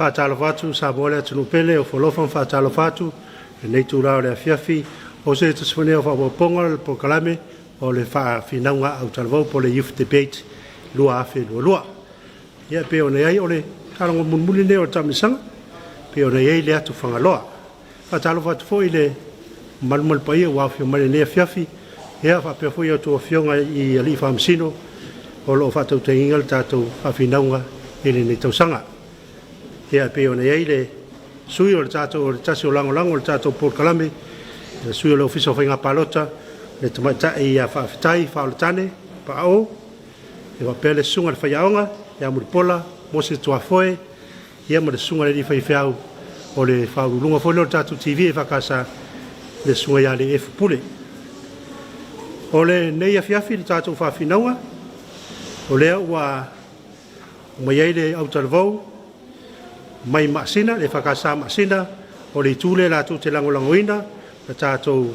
Faatalofa atu Samoa le atunuu pele, o folofa ma faatalofa atu lenei itula o le afiafi o se tasi foi lenei o faaopoopoga o le polokalame o le faafinauga autalavou po o le Youth Debate 2022. Ia, e pei ona i ai o le taloga mulimuli lenei o le taamilosaga, e pei ona i ai le atu Fagaloa. Faatalofa atu foi i le mamalu ma le paia ua afifio mai i lenei afiafi, ia faapea foi a outou afioga i alii faamasino o lo o faatautaina le tatou faafinauga i lenei tausaga. Ia, e pei ona i ai le sui o le tatou o le tasi o lagolago o le tatou polokalame, le sui o le Ofisa o Faiga Palota, le tamaitai ia Faafetai Faaoletane Paao, e faapea le susuga i le faiaoga ia Mulipola Mose Tuafoe, ia ma le susuga i le alii faifeau o le faauluuluga foi lea o le tatou TV EFKS, le susuga ia Aleiefu Pule. O lenei afiafi le tatou faafinauga, o lea ua mai ai le autalavou mai Maasina, le EFKS Maasina, o le itu lea latou te lagolagoina le tatou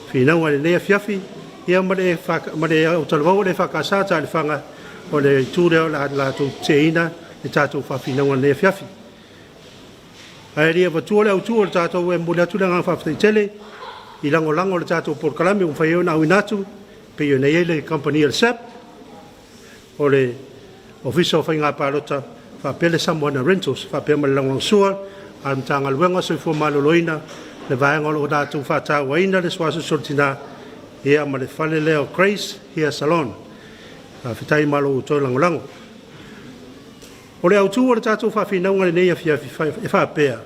finauga i lenei afiafi, ia ma le autalavou o le EFKS Taelefaga, o le itu lea o le a latou teteina le tatou faafinauga i lenei afiafi. Ae le i avatua le autu o le tatou, e momoli atu le agaga faafetai tele i lagolago o le tatou polokalame ua mafai ai ona auina atu, pei ona i ai le kamupani a le SABB, o le Ofisa o Faiga Palota, faapea le Samoana Rentals, faapea ma le lagolagosua a le Matagaluega o Soifua Maloloina, le vaega o lo o latou faatauaina le SUASO o le Tina, ia ma le fale lea o Grace Hair Salon. Faafetai ma lo outou lagolago. O le autu o le tatou faafinauga i lenei afiafi e faapea: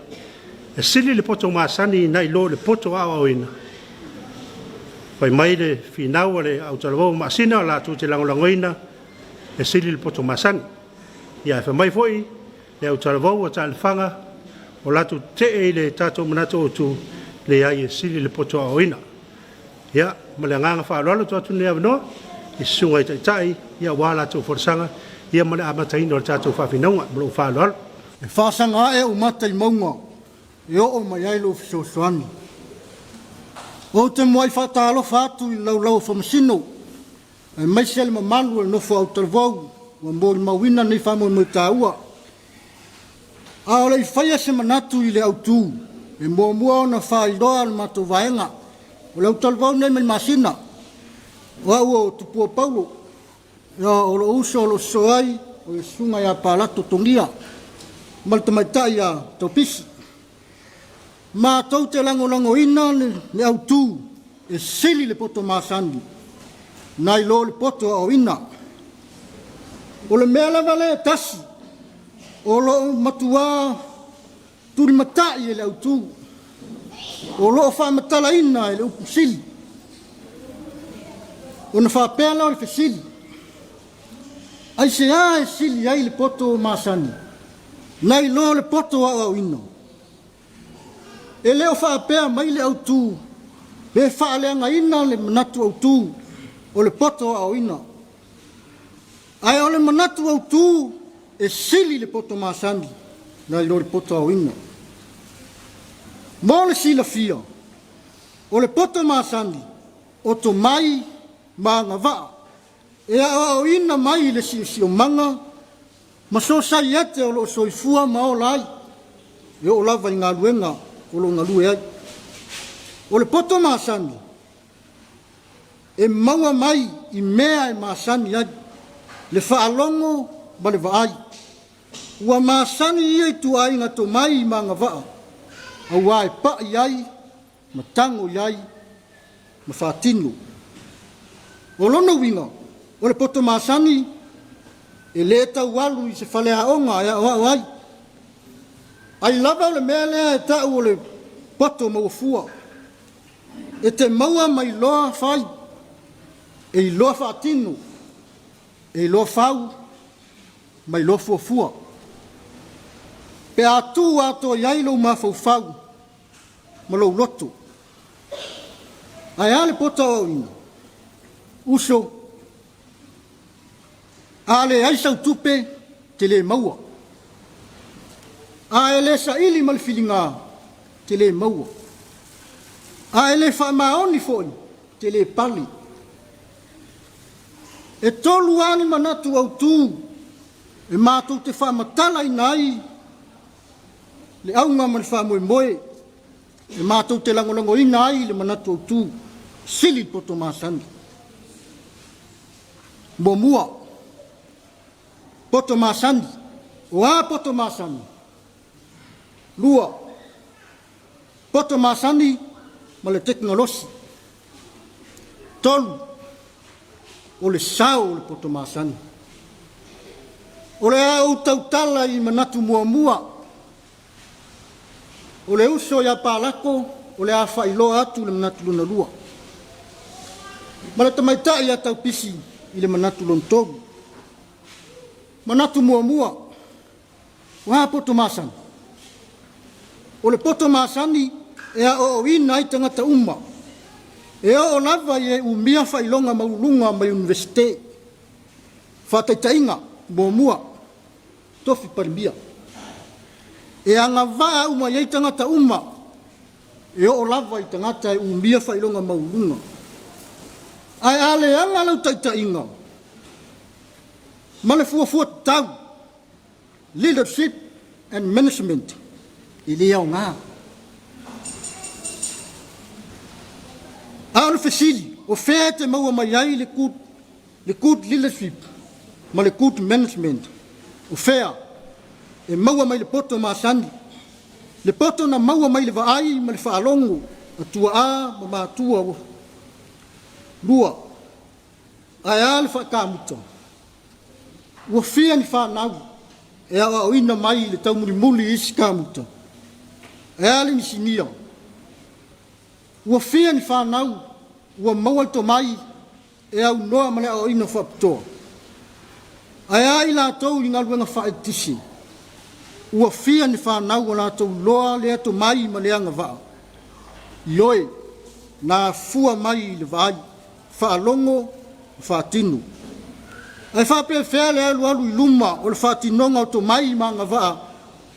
e sili le poto masani nai lo le poto aoaoina. Fai mai le finau a le autalavou o Maasina latou te lagolagoina e sili le poto masani. Ia, ae fai mai foi le autalavou a Taelefaga o latou tetee i le tatou manatu autu, leai e sili le poto aoaoina. Ia, ma le agaga faaaloalo tuu atu lenei avanoa i susuga i taitai, ia aua latou folasaga, ia ma le amataina o le tatou faafinauga. Ma lou faaaloalo. E faasaga ae ou mata i mauga e oo mai ai lou fesoasoani. Ou te muai faatalofa atu i le laulau a Faamasino, aemaise le mamalu o le nofo autalavou ua molimauina lenei faamoemoe taua. A o le i faia se manatu i le autu, e muamua ona faailoa le matou vaega. O le autalavou lenei mai Masina, o au o Tupua Paulo, o lou uso o lo o sosoo ai, o le susuga ia Palato Togia ma le tamaitai ia Taupisi. Matou te lagolagoina le autu e sili le poto masani nai lo le poto aoaoina. O le mea lava lea e tasi o lo o matua tulimatai e le autu, o lo o faamatalaina e le upu sili. Ona faapea lea o le fesili, aisea e sili ai le poto masani nai lo le poto aoaoina? E le o faapea mai le autu pe faaleagaina le manatu autu o le poto aoaoina, ae o le manatu autu e sili le poto masani nai lo le poto aoaoina. Mo le silafia, o le poto masani o tomai ma agavaa e aoaoina mai le siosiomaga ma sosaiete o lo o soifua ma ola ai, e oo lava i galuega o lo o galue ai. O le poto masani e maua mai i mea e masani ai, le faalogo ma le vaai. Ua masani ia ituaiga tomai ma agavaa, aua e pai ai ma tago i ai ma faatino. O lona uiga, o le poto masani e le tau alu i se faleaoga e aoao ai. Ai lava o le mea lea e tau o le poto maua fua. E te maua mai loa fai, e iloa faatino, e iloa fau, ma iloa fuafua. Pe a tu atoa i ai lou mafaufau ma lou loto. Ae a le poto aoaoina? Uso, a leai sau tupe, te le maua. A e le saili ma le filiga, te le maua. A e le faamaoni foi, te le pale. E tolu lava ni manatu autu e matou te faamatalaina ai Le auga ma le faamoemoe e matou te lagolagoina ai le manatu autu, sili le poto masani. Muamua, poto masani. O a poto masani? Lua, poto masani ma le tekonolosi. Tolu, o le sao o le poto masani. O le a ou tautala i manatu muamua. O le uso ia Palako o le a faailoa atu le manatu lona lua. Ma le tamaitai ia Taupisi i le manatu lona tolu. Manatu muamua, o a poto masani? O le poto masani e aoaoina ai tagata uma, e oo lava i e umia faailoga maualuluga mai Iunivesite. Faataitaiga, muamua, tofi Palemia. E agavaa uma i ai tagata uma, e oo lava i tagata e umia faailoga maualuluga. Ae a leaga lau taitaiga ma le fuafua tatau, leadership and management, e le aoga. A o le fesili, o fea e te maua mai ai le good, le good leadership ma le good management? O fea e maua mai le poto masani, le poto na maua mai le vaai ma le faalogo a tuaa ma matua ua lua. Ae a le faakamuta? Ua fia ni fanau e aoaoina mai le taumulimuli i isi kamuta? Ae a le inisinia? Ua fia ni fanau ua maua le tomai e aunoa ma le aoaoina faapitoa? Ae a i latou i galuega faaeletise? Ua fia ni fanau ua latou iloa lea tomai ma lea agavaa? Ioe, na afua mai i le vaai, faalogo ma faatino. Ae faapefea le alualu i luma o le faatinoga o tomai ma agavaa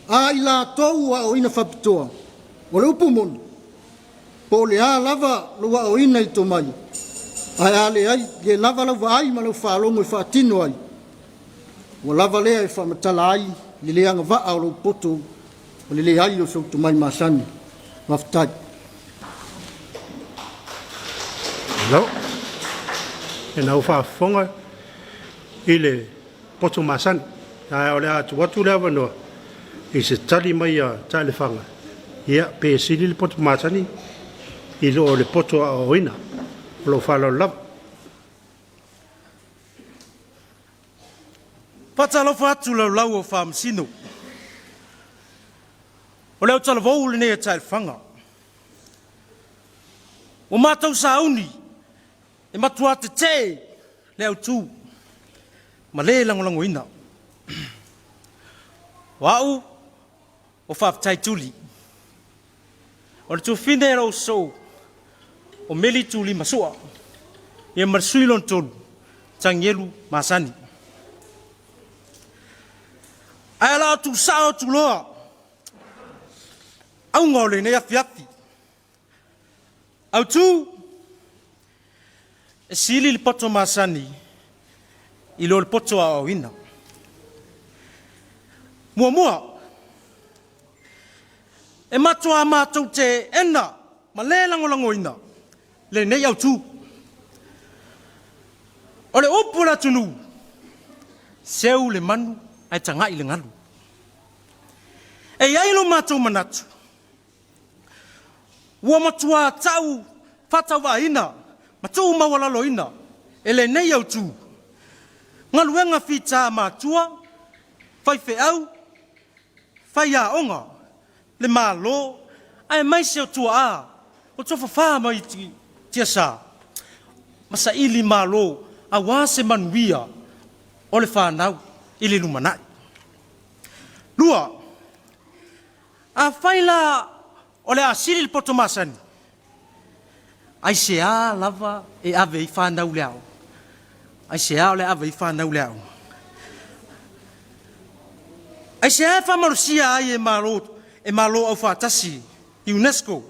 a i latou ua aoaoina faapitoa? O le upu moni, po o le a lava lou aoaoina i tomai, ae a leai le lava lau vaai ma lau faalogo e faatino ai, ua lava lea e faamatala ai le le agavaa o lou poto ma le leai o sou tomai masani. Faafetai. Malo. Ina ua faafofoga i le poto masani, ae o le a tuu atu le avanoa i se tali mai a Taelefaga, ia, pe sili le poto masani i lo o le poto aoaoina. O lou faaaloalo lava. Faatalofa atu laulau o Faamasino. O le autalavou lenei a Taelefaga. Ua matou sauni e matuā tetee le autu ma le lagolagoina. O au o Faafetai Tuli. O le tuafafine o lou uso o Meli Tuli Masua ia ma le sui lona tolu Tanielu Masani. Ae o le a tuusao atu loa auga o lenei afiafi. Autu, e sili le poto masani i lo le poto aoaoina. Muamua, e matuā matou teena ma le lagolagoina lenei autu. O le upu a le atunuu, seu le manu ae tagai le galu. E i ai lo matou manatu, ua matuā tau faatauvaaina ma tuumaualaloina e lenei autu galuega fita matua, faifeau, faiaoga, le Malo aemaise o tuaa o tofafa mai tiasa ma saili malo aua se manuia o le fanau i le lumanai. Lua, afai la o le a sili le poto masani, aisea lava e ave ai fanau i le aoga? Aisea o le a ave ai fanau i le aoga? Aisea e faamalosia ai e Malo, e Malo Aufaatasi, UNESCO,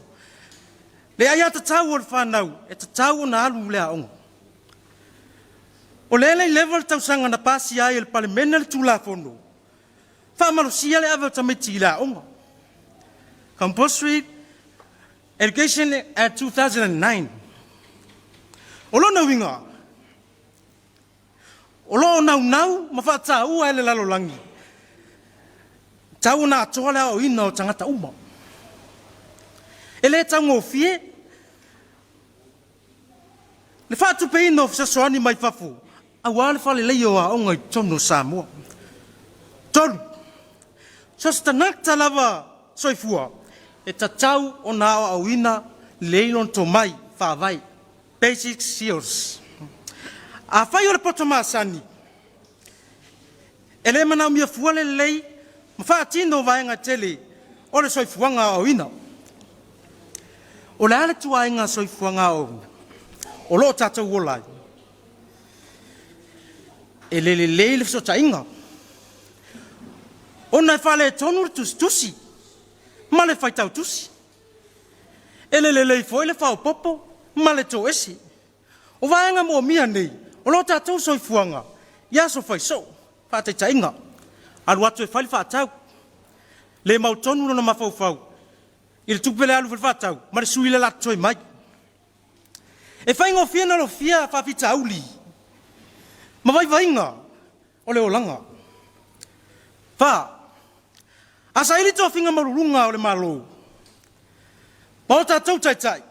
le aiatatau o le fanau e tatau ona alu i le aoga? O lea e le i leva le tausaga na pasia ai e le Palemene le Tulafono, faamalosia le ave o tamaiti i le aoga. Compulsory Education Act 2009. O lona uiga, o lo o naunau ma faataua e le lalolagi tau ona atoa le aoaoina o tagata uma. E le taugofie le faatupeina o fesoasoani mai fafo aua le faaleleia o aoga i totonu o Samoa. 3. So o se tagata lava soifua e tatau ona aoaoina lelei lona tomai faavae, basic skills. Afai o le poto masani, e le manaomia fua le lelei ma faatino vaega tele o le soifuaga aoaoina. O le a le ituaiga soifuaga aoaoina o lo o tatou ola ai? E le lelei le fesootaiga ona e faaletonu le tusitusi ma le faitau tusi. E le lelei foi le faaopoopo ma le toese. O vaega moomia nei o lo tatou soifuaga i aso fai soo. Faataitaiga, alu atu e fai le faatau, le mautonu lona mafaufau i le tupe le alu fai le faatau ma le sui le la toe mai. E faigofie ona lofia faafitauli ma vaivaiga o le olaga. 4. A saili tofiga maualuluga o le Malo ma o tatou taitai,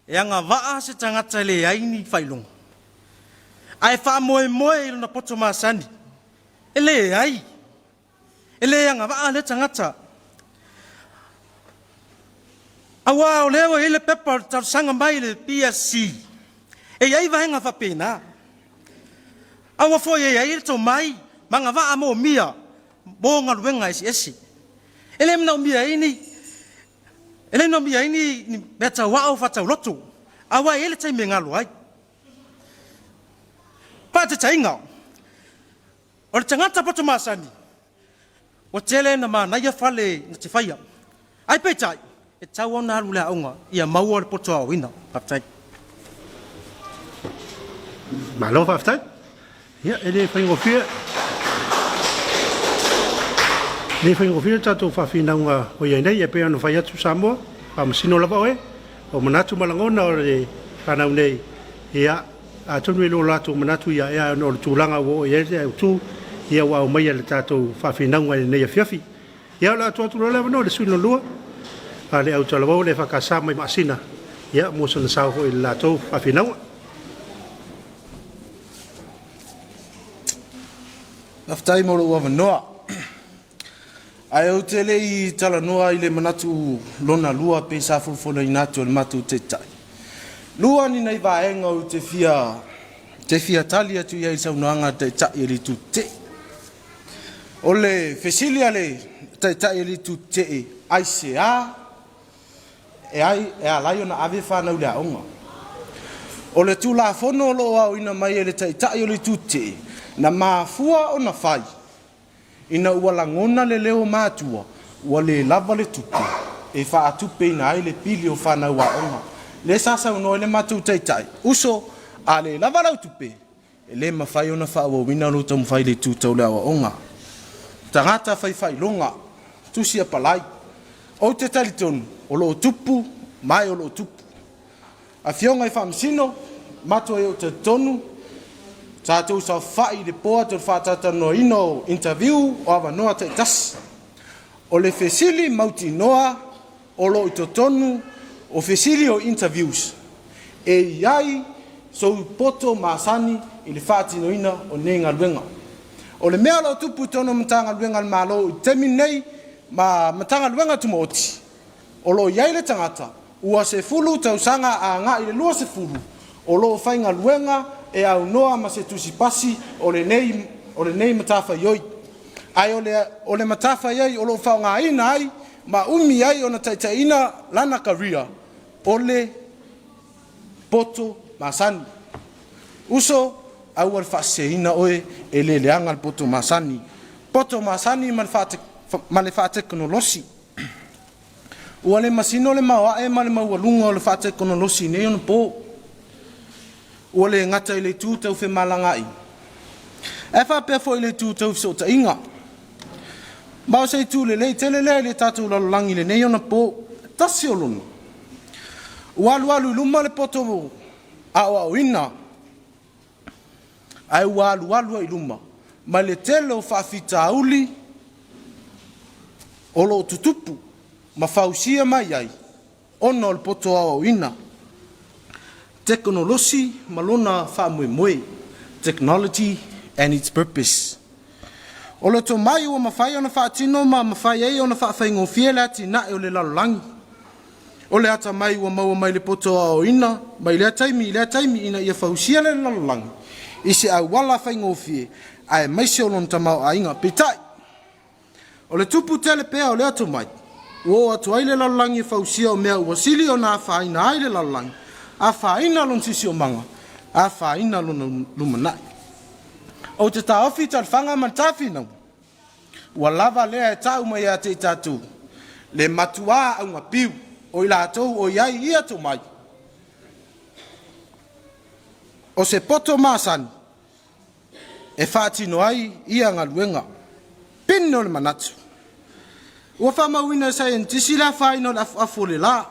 e agavaa se tagata e leai ni faailoga, ae faamoemoe i lona poto masani. E leai, e le agavaa lea tagata, aua o lea ua i ai le pepa o le talosaga mai i le PSC, e i ai vaega faapena. Aua foi e i ai le tomai ma agavaa moomia mo galuega eseese. E le manaomia ai ni mea tauao faatauloto, aua e i ai le taimi e galo ai. Faataitaiga, o le tagata poto masani, ua tele na manaia fale na te faia, ae peitai, e tatau ona alu i le aoga ia maua le poto aoaoina. Faafetai. Malo faafetai. Ia, e le faigofie. E le faigofie le tatou faafinauga o i ai nei, e pei ona fai atu Samoa, faamasino lava oe, o manatu ma lagona o le fanau nei, ia, atonu e le o latou manatu ia, ia, ona o le tulaga ua oo i ai le autu, ia ua aumaia i le tatou faafinauga i lenei afiafi. Ia, o le a tuu atu loa le avanoa i le sui usufono lona lua a le autalavou le EFKS mai Maasina, ia, mo sona sao foi i le latou faafinauga. Faafetai mo lou avanoa. Ae ou te le i talanoa i le manatu lona lua pei sa folafolaina atu e le matou Taitai. Lua ni nai vaega ou te fia te fia tali atu i ai i le saunoaga a le Taitai o le Itu Tetee. O le fesili a le Taitai o le Itu Tetee, aisea e ai e ala ai ona ave fanau i le aoga? O le Tulafono o lo o aoina mai e le Taitai o le Itu Tetee, na mafua ona fai ina ua lagona le leo o matua ua le lava le tupe e faatupeina ai le pili o fanau aoga. Lea sa saunoa ai le matou Taitai, uso, a le lava lau tupe, e le mafai ona faaauauina lou taumafai i le itu tau le aoaoga. Tagata faifailoga, tusi apalai. Ou te talitonu o lo o tupu ma e o lo o tupu. Afioga i Faamasino, matou e ou talitonu, tatou saofafai i le board o le faatalatalanoaina o interview o avanoa taitasi. O le fesili mautinoa o lo o i totonu o fesili o interviews, e i ai sou poto masani i le faatinoina o nei galuega. O le mea o lo o tupu i totonu o Matagaluega a le Malo i le taimi lenei ma Matagaluega Tumaoti, o lo o i ai le tagata ua 10 tausaga agai i le 20 o lo o faigaluega e aunoa ma se tusipasi o lenei matafaioi. Ae o le matafaioi o lo o faaaogaina ai ma umi ai ona taitaiina lana career o le poto masani. Uso, aua le faaseseina oe, e le leaga le poto masani. Poto masani ma le faatekonolosi. Ua le masino le maoae ma le maualuga o le faatekonolosi i nei ona po. Ua le gata i le itu tau femalagaai, ae faapea foi i le itu tau fesootaiga. Ma o se itu lelei tele lea i le tatou lalolagi i lenei onapō, tasi o lona. Ua alualu i luma le poto aoaoina, ae ua alualu ai i luma ma le tele o faafitauli o lo o tutupu ma fausia mai ai ona o le poto aoaoina. Tekonolosi ma lona faamoemoe, technology and its purpose. O le tomai ua mafai ona faatino ma mafai ai ona faafaigofie le atinae o le lalolagi. O le atamai ua maua mai le poto aoaoina mai lea taimi i lea taimi ina ia fausia le lalolagi i se auala faigofie aemaise o lona tamaoaiga. Peitai, o le tupu tele pea o lea tomai, ua oo atu ai le lalolagi e fausia o mea ua sili ona afaina ai le lalolagi, afaina lona siosiomaga, afaina lona lumanai. Ou te taofi talifaga ma le tafinauga, ua lava lea e tau mai ia te i tatou le matuā augapiu o i latou o i ai ia tomai, o se poto masani e faatino ai ia galuega. Pine o le manatu. Ua faamauina e saienitisi le afaina o le afuafu o le la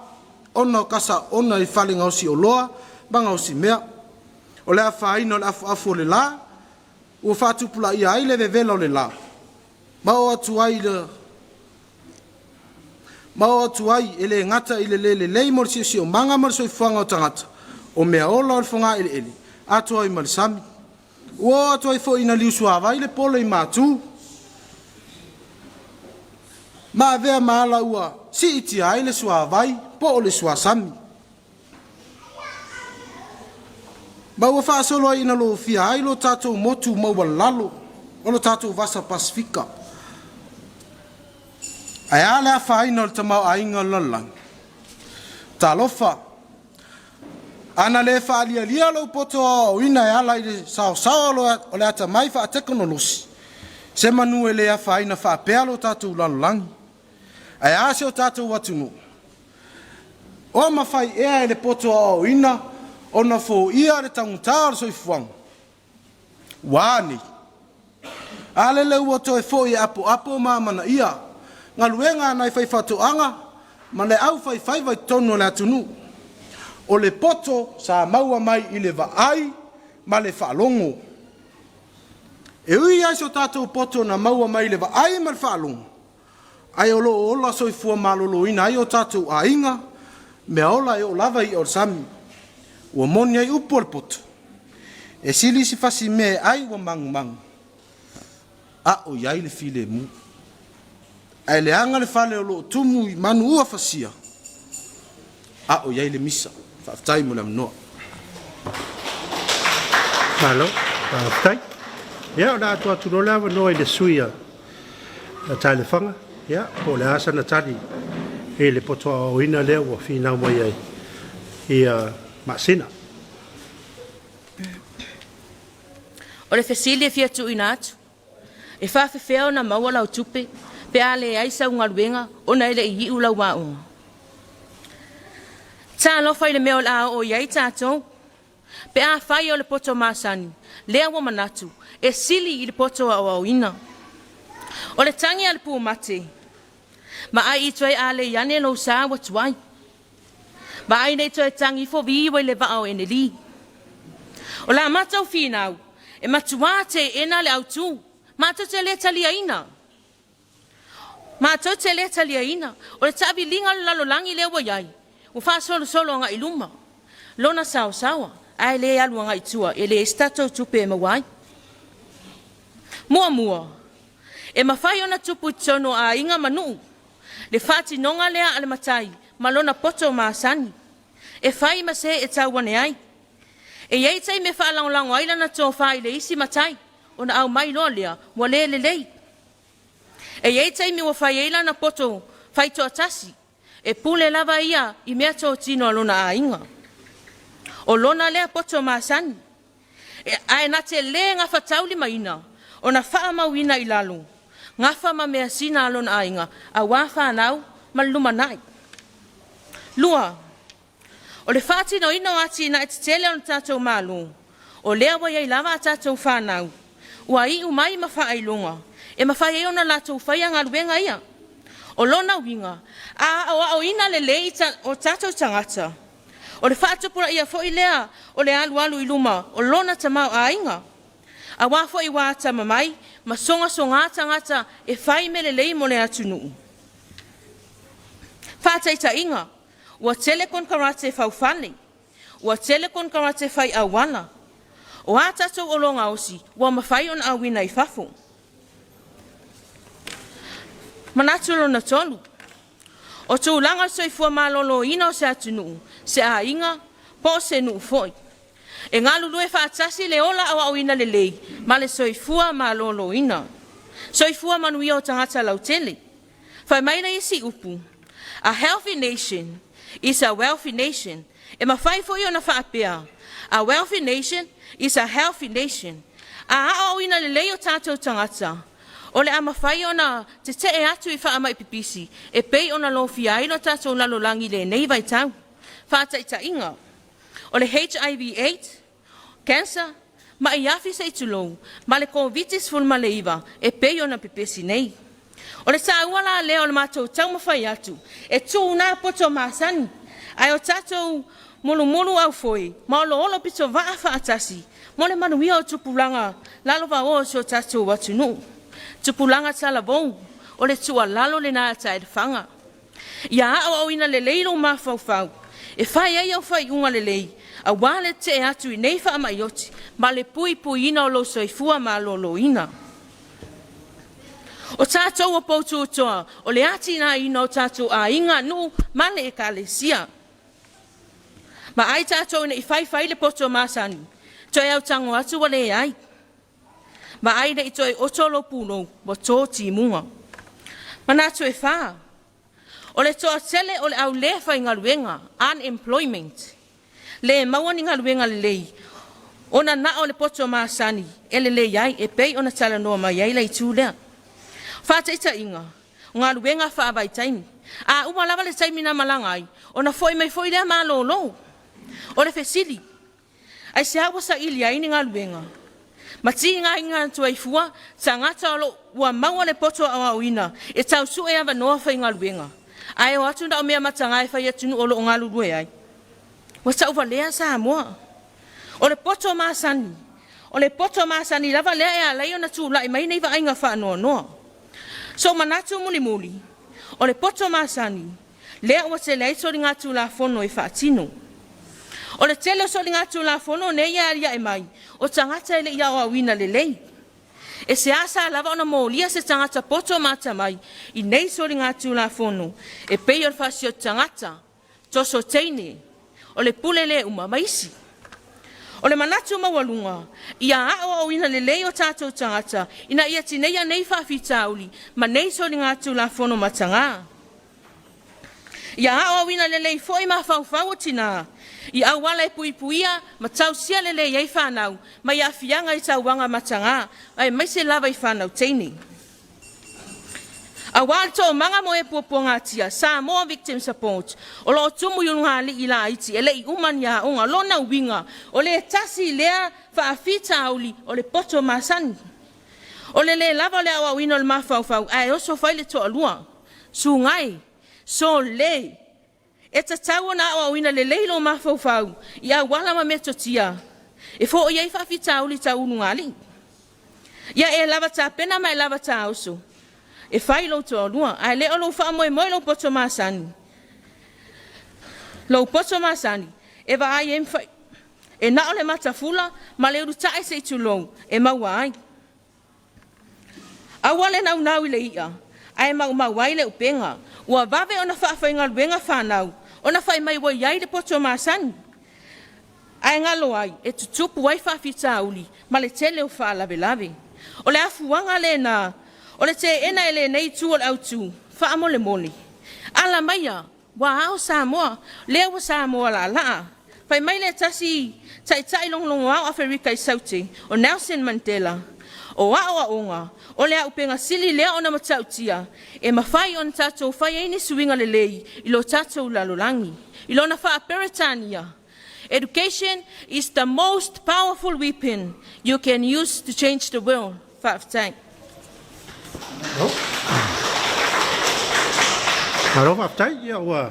ona o kasaona i fale gaosi oloa ma gaosi mea. O le afaina o le afuafu o le la ua faatupulaia ai le vevela o le la ma oo atu ai le ma oo atu ai e le gata i le le lelei mo le siosiomaga ma le soifuaga o tagata, o meaola o le fogaeleele atoa ai ma le sami. Ua oo atu ai foi ina liusuavai le pole i matu ma avea ma ala ua siitia ai le suavai po o le suasami. Ma ua faasolo ai ina lofia ai lo tatou motu maualalo o lo tatou Vasa Pasefika. Ae a le afaina o le tamaoaiga o le lalolagi? Talofa! Ana le faalialia lou poto aoaoina e ala i le saosaoa o le atamai faatekonolosi, se manu e le afaina faapea lo tatou lalolagi. Ae a si o tatou atunuu? O mafai ea e le poto aoaoina ona foia le taugata o le soifuaga? Ua a nei? A lele ua toe foi e apoapo ma amanaia galuega a nai faifaatoaga ma le aufaifaiva i totonu o le atunuu. O le poto sa maua mai i le vaai ma le faalogo. E ui lava i so tatou poto na maua mai i le vaai ma le faalogo, ae o lo o ola soifua maloloina ai o tatou aiga, meaola e oo lava i i'a o le sami. Ua moni ai upu a le poto, e sili si fasimea e ai ua magumagu, a o i ai le filemu. Ae leaga le fale o lo o tumu i manu ua fasia, a o i ai le misa. Faafetai mo le avanoa. Malo, faafetai. Ia, o le a tuu atu loa le avanoa i le sui usufono a Taelefaga, ia, po o le a sana tali i le poto aoaoina lea ua finau mai ai ia Maasina. O le fesili e fia tuuina atu, e faafefea ona maua lau tupe pe a leai sau galuega ona e le i iu lau aoga? Talofa i le mea o le a oo i ai tatou pe afai o le poto masani lea ua manatu e sili i le poto aoaoina. O le tagi a le pumate, ma ai i toe alei ane lou sa ua tuai. Vaai nei toe tagi ifo viiwa i le vaa o Eneli. O la matou finau, e matuā teena le autū, matou te le taliaina. Matou te le taliaina. O le taaviliga o le lalolagi lea ua i ai, ua faasolosolo agai i luma lona saosaoa, ae le alu agai i tua, e leai se tatou tupe e maua ai. Muamua, e mafai ona tupu i totonu o aiga ma nuu le faatinoga lea a le matai ma lona poto masani e fai ma se e tau ane ai. E i ai taimi e faalagolago ai lana tofa i le isi matai, ona aumai loa lea ua le lelei. E i ai taimi ua fai ai lana poto faitoatasi, e pule lava ia i meatotino a lona aiga. O lona lea poto masani, ae na te le gafataulimaina ona faamauina i lalo gafa ma measina a lona aiga auā fanau ma le lumanai. 2. O le faatinoina o atinae tetele o le tatou Malo, o lea ua i ai lava a tatou fanau, ua iu mai ma faailoga. e mafai ai ona latou faia galuega ia. O lona uiga, a aoaoina lelei o tatou tagata, o le faatupulaia foi lea o le alualu i luma o lona tamaoaiga, aua foi ua atamamai ma sogasoga tagata e fai mea lelei mo le atunuu. Faataitaiga, ua tele konekarate faufale, ua tele konekarate fai auala. O a tatou oloa gaosi ua mafai ona auina i fafo. Manatu lona tolu, o tulaga o le soifua maloloina o se atunuu, se aiga, po o se nuu foi. E galulue faatasi le ola aoaoina lelei ma le soifua maloloina. Soifua manuia o tagata lautele. Fai mai le isi upu, a healthy nation is a wealthy nation. E mafai foi ona faapea, a wealthy nation is a healthy nation. A aoaoina lelei o tatou tagata, o le a mafai ona tetee atu i faamai pipisi e pei ona lofia ai lo tatou lalolagi i lenei vaitau. Faataitaiga, o le HIV AIDS, cancer, mai afi se i tulou, ma le Koviti-19 e pei ona pepesi nei. O le taua la lea o le matou taumafai atu e tuu na poto masani ae o tatou mulumuluaufoe ma oloolo pitovaa faatasi mo le manuia o tupulaga lalovaoa o si o tatou atunuu. Tupulaga talavou, o le tuualalo lena a Taelefaga, ia aoaoina lelei lou mafaufau e fai ai au faaiuga lelei aua le tetee atu i nei faamai oti ma le puipuiina o lou soifua maloloina. O tatou o poututoa o le atinaeina o tatou aiga, nuu ma le ekalesia. Vaai tatou ina ne i fai fai le poto masani, toe autago atu ua leai. Vaai ne i toe oto lou pulou ua to timuga. Manatu e fa, o le toatele o le au le faigaluega, unemployment, le maua ni galuega lelei, ona na o le poto masani e lelei ai e pei ona talanoa mai ai le itu lea. Faataitaiga, o galuega faavaitaimi. A uma lava le taimi na malaga ai, ona foi mai foi lea malolo. O le fesili, aisea ua saili ai ni galuega ma tigaina atu ai fua tagata ua maua le poto aoaoina e tau sue avanoa faigaluega, ae o atu na o mea mataga e fai atunuu o lo o galulue ai? Ua tauvalea Samoa. O le poto masani, o le poto masani lava lea e ala ai ona tulai mai nei vaaiga faanoanoa. Sou manatu mulimuli, o le poto masani lea ua tele ai soligatulafono e faatino. O le tele o soligatulafono nei e aliae mai, o tagata e le i aoaoina lelei. E seasea lava ona molia se tagata poto ma atamai i nei soligatulafono e pei o le fasioti tagata, toso teine, o le pule le uma ma isi. O le manatu maualuga, ia aoaoina lelei o tatou tagata ina ia tineia nei faafitauli ma nei soligatulafono mataga. Ia aoaoina lelei foi mafaufau o tina i auala e puipuia ma tausia lelei ai fanau mai aafiaga i tauaga mataga, aemaise lava i fanau teine. Aua le toomaga mo e puapuagatia, Samoa Victim Support, o lo o tumu i ulugalii laiti e le i uma ni aoga. Lona uiga, o le tasi lea faafitauli o le poto masani. O le le lava o le aoaoina o le mafaufau ae oso fai le toalua. Sugai, sole, e tatau ona aoaoina lelei lou mafaufau i auala ma metotia e foia ai faafitauli tau ulugalii. Ia e lava tapena ma e lava taoso e fai lou toalua, ae le o lou faamoemoe i lou poto masani. Lou poto masani e vaai ai ma e na o le matafula ma le ulutae se i tulou e maua ai. Aua le naunau i le i'a ae maumau ai le upega. Ua vave ona faafaigaluega fanau ona fai mai ua i ai le poto masani, ae galo ai e tutupu ai faafitauli ma le tele o faalavelave. O le afuaga lena o le teena e lenei itu o le autu. Faamolemole, ala maia ua ao Samoa, lea ua Samoa laalaa. Fai mai le tasi taitai logologoa o Aferika i Saute, o Nelson Mandela, o aoaoga, o le auupega sili lea ona matautia e mafai ona tatou fai ai ni suiga lelei i lo tatou lalolagi. I lona faa-Peretania, education is the most powerful weapon you can use to change the world. Faafetai. Malo faafetai, ia ua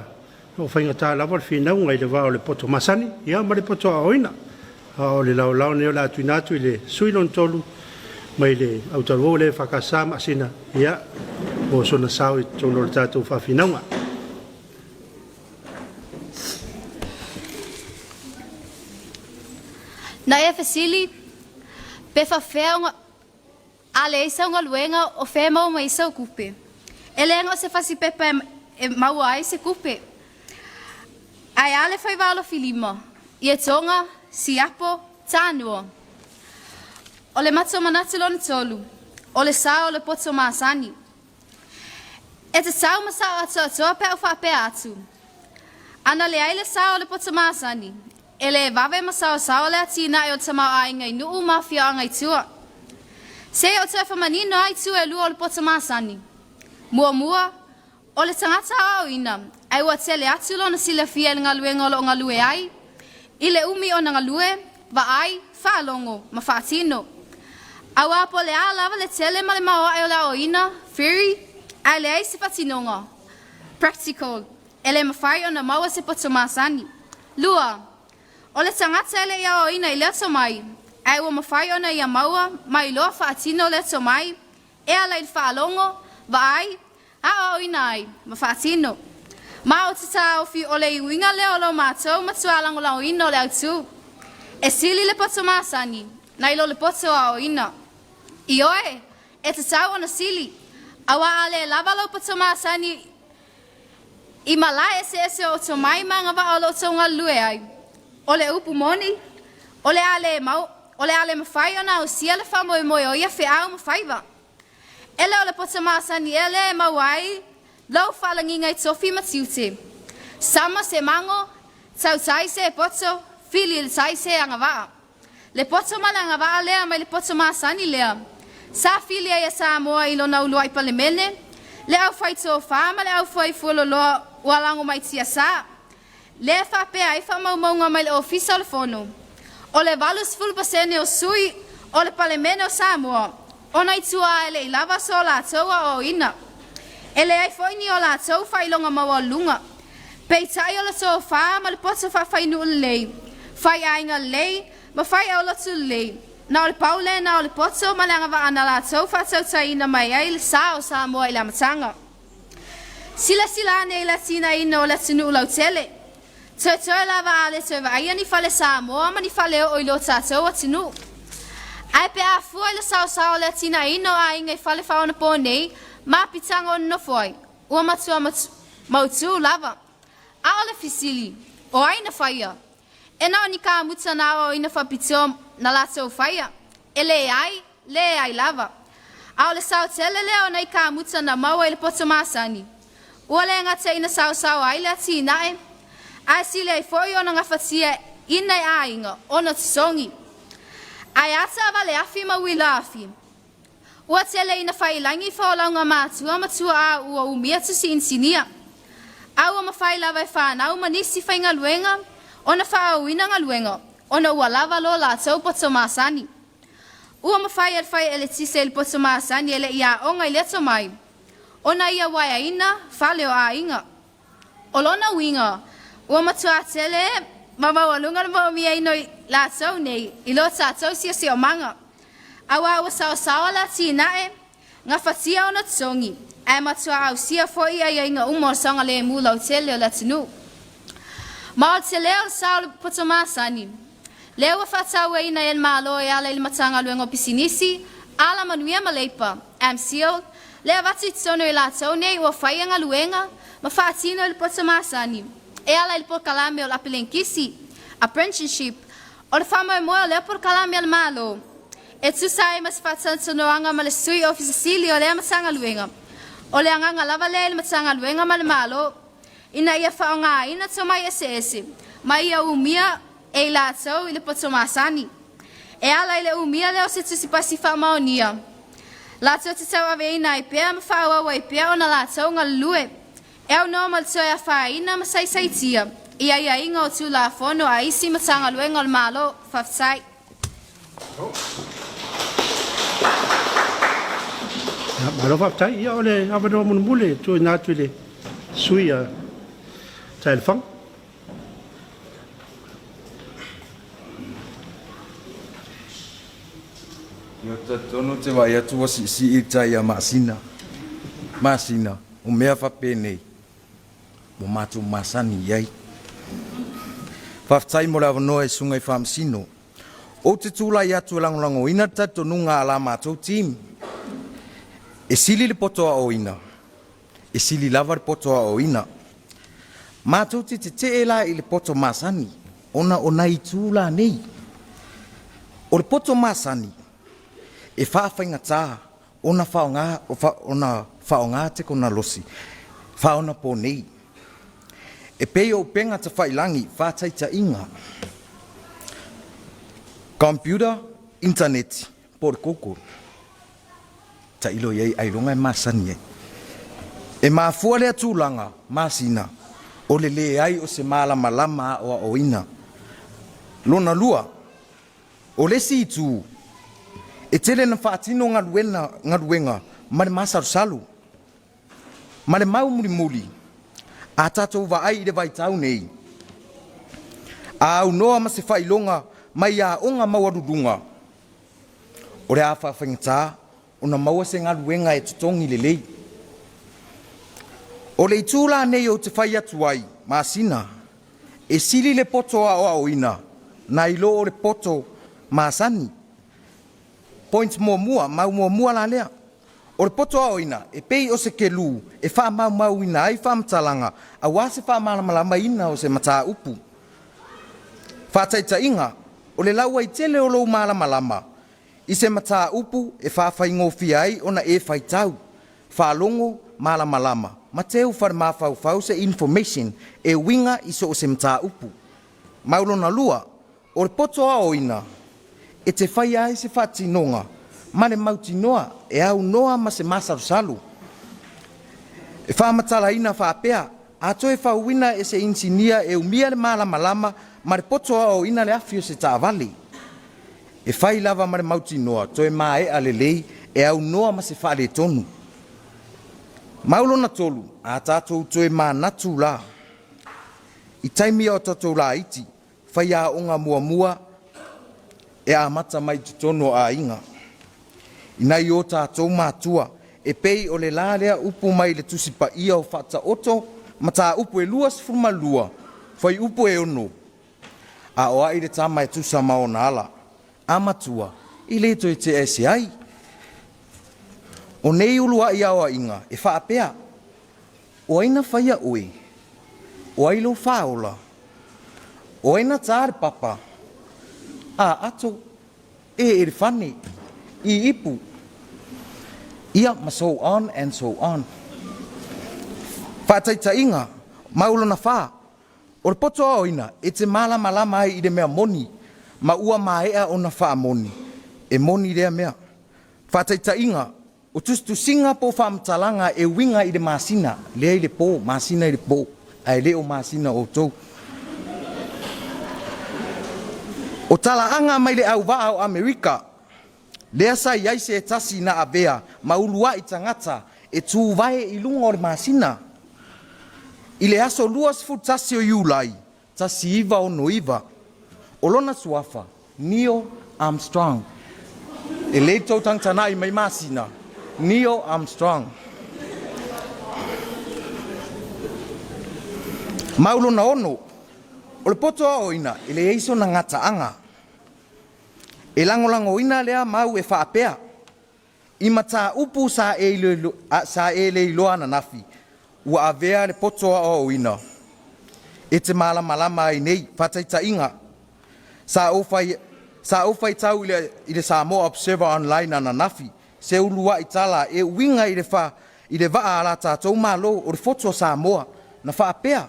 ua faigata lava le finauga i le va o le poto masani ia ma le poto aoaoina. A o le laolao lenei o le a tuuina atu i le sui usufono lona tolu mai le autalavou le EFKS Maasina ia mo sona sao i totonu o le tatou faafinauga. Na e fesili, pe faafefea ona a leai sau galuega o fea e maua mai ai sau tupe? E leaga o se fasi pepa e maua ai se tupe. Ae a le faiva alofilima, ietoga, siapo, tānua. O le matou manatu lona tolu, o le sao o le poto masani. E tatau ma sao atoatoa pe a ou faapea atu. Ana leai le sao o le poto masani, e le vave ma saosaoa le atinae o le tamaoaiga i nuu ma afioaga i tua. Se i ou toe faamanino lava itu e lua o le poto masani. Muamua, o le tagata aoaoina, ae ua tele atu lona silafia i le galuega o lo o galue ai, i le umi ona galue, vaai, faalogo, ma faatino. Aua po o le a lava le tele ma le maoae o le aoaoina, theory, ae leai se faatinoga, practical, e le mafai ona maua se poto masani. Lua, o le tagata e le i aoaoina i lea tomai, ae ua mafai ona ia maua ma iloa faatino lea tomai e ala i le faalogo, vaai, aoaoina ai, ma faatino. Ma ou te taofi o le uiga lea o lo matou matua lagolagoina o le autū. E sili le poto masani, nai lo le poto aoaoina. Ioe, e tatau ona sili, auā a le lava lou poto masani i malae eseese o tomai ma agavaa o lo o outou galulue ai. O le upu moni, o le a le mau, o le a le mafai ona ausia le faamoemoe o ia feau ma faiva. E le o le poto masani ea lea e maua ai lou faalagiga i tofi ma tiute. Sama se mago, tautai se poto, fili i le tai se agavaa. Le poto ma le agavaa lea mai le poto masani lea, sa fili ai e Samoa i lona uluai Palemene, le aufai tofa ma le aufai fueloloa ua lago mai tiasa, lea e faapea ai faamaumauga mai le Ofisa o le Fono. O le 80% o sui o le Palemene o Samoa, ona i tua e le i lava so latou aoaoina. E leai foi ni o latou faailoga maualuluga. Peitai o le tofa ma le poto faafainuu lelei, faiaiga lelei, ma faiaulotu lelei. Na o le pau lena o le poto ma le agavaa na latou faatautaina mai ai le sa o Samoa i le amataga. Silasila ane i le atinaeina o le atunuu lautele. Toetoe lava a le toe vaaia ni fale Samoa ma ni fale oo i lo tatou atunuu. Ae pe a fua i le saosao o le atinaeina o aiga i fale faaonapo nei ma apitaga o nonofo ai, ua matua mautū lava. A o le fesili, o ai na faia? E na o ni kamuta na aoaoina faapitoa na latou faia? E leai, leai lava. A o le sao tele lea o nai kamuta na maua i le poto masani. Ua le gata ina saosao ai le atinae, ae sili ai foi ona gafatia i nai aiga ona totogi. Ae a taavale afi ma uila afi? Ua tele ina faiilagi folauga matua ma tuaa ua umia tusi inisinia. A ua mafai lava e fanau ma nisi faigaluega ona faaauauina galuega ona ua lava lo latou poto masani. Ua mafai e le fai eletise i le poto masani e le i aoga i le tomai ona ia uaeaina fale o aiga. O lona uiga, ua matua tele ma maualuga le moomiaina o i latou nei i lo tatou siosiomaga, auā ua saosaoa le atinae, gafatia ona totogi, ae matua ausia foi aiaiga uma o le saogalemu lautele o le atunuu. Ma o le tele o le sao o le poto masani, lea ua faatauaina e le Malo e ala i le Matagaluega o Pisinisi, Alamanuia ma Leipa, MCIL, le avatu i totonu o i latou nei ua faia galuega ma faatino i le poto masani e ala i le polokalame o le apelenitisi, apprenticeship. O le faamoemoe o lea polokalame a le Malo e tusa ai ma se faatanoanoaga ma le Sui Ofisa Sili o lea Matagaluega. O le agaga lava lea i le Matagaluega ma le Malo ina ia faaaogaina tomai eseese ma ia umia e i latou i le poto masani. E ala i le umia lea o se tusipasi faamaonia, latou te tauaveina ai pea ma faaauau ai pea ona latou galulue e aunoa ma le toe afaina ma saisaitia i aiaiga o Tulafono a isi Matagaluega o le Malo. Faafetai. Malo faafetai. Ia o le avanoa mulimuli e tuuina atu i le sui a Taelefaga. Ia ou te talitonu ou te vaai atu ua siisii le tai ia Maasina. Maasina, o mea faapenei ua matou masani i ai. Faafetai mo le avanoa i Susuga i Faamasino. Ou te tulai atu e lagolagoina le talitonuga a la matou team. E sili le poto aoaoina, e sili lava le poto aoaoina. Matou te tetee la i le poto masani, ona o nai itu la nei. O le poto masani, e faafaigata ona faaaoga, ona faaaoga tekonalosi faaonaponei. E pei o upega tafailagi, faataitaiga, computer, internet, po o le Google. Tailo i ai ailoga e masani ai. E mafua lea tulaga masina o le leai o se malamalama aoaoina. Lona lua, o le isi itu, e tele na faatino galuena, galuega ma le masalosalo ma le mau mulimuli a tatou vaai i le vaitau nei. A aunoa ma se faailoga mai aoga maualuluga, o le a faafaigata ona maua se galuega e totogi lelei. O le itu la nei ou te fai atu ai, masina, e sili le poto aoaoina nai lo o le poto masani. Point muamua, mau muamua la lea. O le poto aoaoina e pei o se kelu e faamaumauina ai faamatalaga aua se faamalamalamaina o se mataupu. Faataitaiga, o le lauaitele o lou malamalama i se mataupu e faafaigofie ai ona e faitau, faalogo, malamalama ma teu falemafaufau se information e uiga i so o se mataupu. Mau lona lua, o le poto aoaoina e te faia ai se faatinoga ma le mautinoa e aunoa ma se masalosalo. E faamatalaina faapea, a toe fauina e se inisinia e umia le malamalama ma le poto aoaoina le afi o se taavale. E fai lava ma le mautinoa toe maea lelei e aunoa ma se faaletonu. Mau lona tolu, a tatou toe manatu la i taimi o tatou laiti, faiaoga muamua e amata mai totonu o aiga. I nai o tatou matua, e pei o le la lea upu mai le Tusi Paia o Faataoto mataupu e 22, fuaiupu e 6, a o ai le tama e tusa ma ona ala, a matua, e le toe tea ese ai. O nei uluai aoaiga e faapea, o ai na faia oe? O ai lou faaola? O ai na tā le papa? A ato, e elefane, i ipu. Ia ma so on and so on. Faataitaiga, mau lona whā, o le poto aoina e te malamalama ai i le mea moni, ma ua maea ona faamoni, e moni lea mea. Faataitaiga, o tusitusiga po o faamatalaga e uiga i le masina, lea i le po, masina i le po, ae le o masina outou. O talaaga mai le auvaa o Amerika, lea sa i ai se tasi na avea ma uluai tagata e tuvae i luga o le masina. I le aso 21 o Iulai 1969, o lona suafa, Neil Armstrong. E le tou tagatanai mai masina, Neil Armstrong. Mau lona ono, o le poto aoaoina e leai sona gataaga. E lagolagoina lea mau e faapea, i mataupu sa e le iloa ananafi, ua avea le poto aoaoina e te malamalama ai nei. Faataitaiga, sa ou fai, sa ou faitau i le, i le Samoa Observer Online ananafi, se uluai tala e uiga i le, fa, i le vaa a la tatou Malo o le Fotu o Samoa, na faapea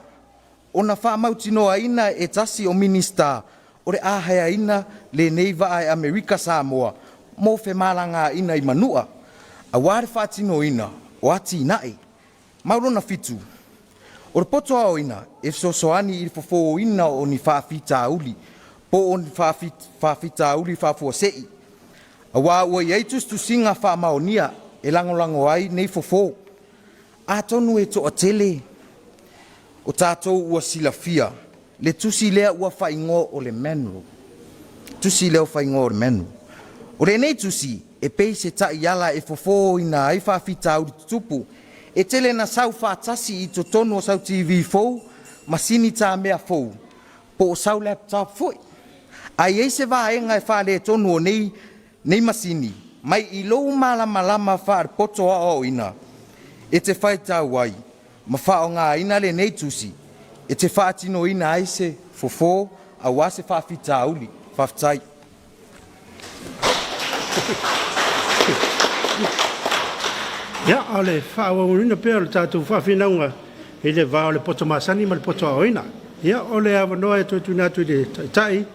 ona faamautinoaina e tasi o Minisita o le a haeaina lenei vaa e Amerika Samoa mo femalagaaiga i Manua, aua le faatinoina o atinae. Mau lona fitu, o le poto aoaoina e fesoasoani i le fofōina o ni faafitauli po o ni faafitauli faafuasei, aua ua i ai tusitusiga faamaonia. e lagolago ai nei fofo. Atonu e toatele o tatou ua silafia le tusi lea ua faaigoa o le manual. Tusi lea ua faaigoa o le manual. O lenei tusi e pei se taiala e fofoina ai faafitauli tutupu e tele na sau faatasi i totonu o sau TV fou, masini tamea fou, po o sau laptop foi. A i ai se vaega e faaletonu o nei nei masini, mai i lou malamalama faale-poto aoaoina e te faitau ai ma faaaogaina lenei tusi e te faatinoina ai se fofo aua se faafitauli. Faafetai. Ia, o le faaauauina pea o le tatou faafinauga i le va o le poto masani ma le poto aoaoina. Ia, o le avanoa e toe tuuina atu i le Taitai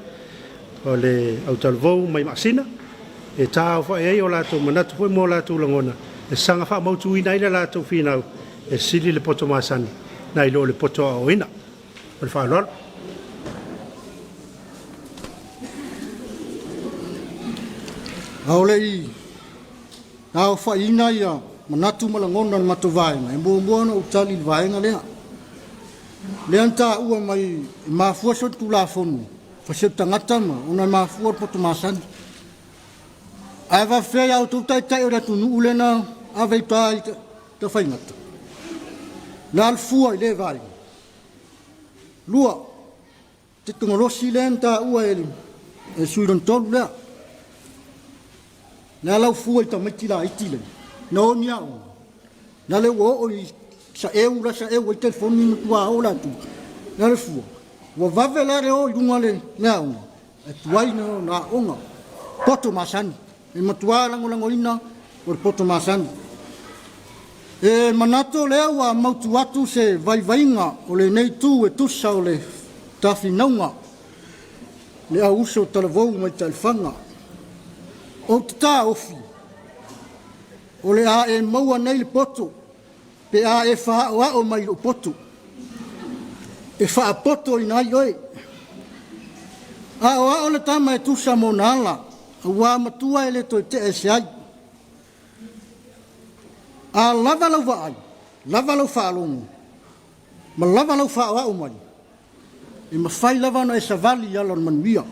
o le Autalavou mai Maasina e taaofai ai o latou manatu foi ma o latou lagona e saga faamautuina ai le latou finau e sili le poto masani nai lo le poto aoaoina. Ma le faaaloalo. A o le i aofaiina ia manatu ma lagona o le matou vaega, e muamua ona ou tali i le vaega lea. Lea na taua mai e mafua solitulafono fasioti tagata ma ona e mafua le poto masani. Ae faafefea ia outou taitai o le atunuu lea na ave i uta i Tafaigata? Na alu fua i lea vaega. 2, tekonolosi lea na taua e le sui lona tolu lea. Le ala fua i tamaiti laiti lea, na o ni aoga, na le ua oo i saeu la saeu ai telefoni ma tua o latou. Le ala fua, ua vave la le o i luga le aoga, e tuai na aoga, poto masani. E matua lagolagoina o le poto masani. E manatu lea ua mautu atu se vaivaiga o lenei itu e tusa o le tafinauga le au uso talavou mai Taelefaga. Ou te taofi, o le a e maua nei le poto pe a e faaoao mai lou poto e faapotoina ai oe. Aoao le tama e tusa ma ona ala, aua matua e le toe tea ese ai. A lava lau vaai, lava lau faalogo, ma lava lau faaoao mai, e mafai lava ona e savali i ala o le manuia.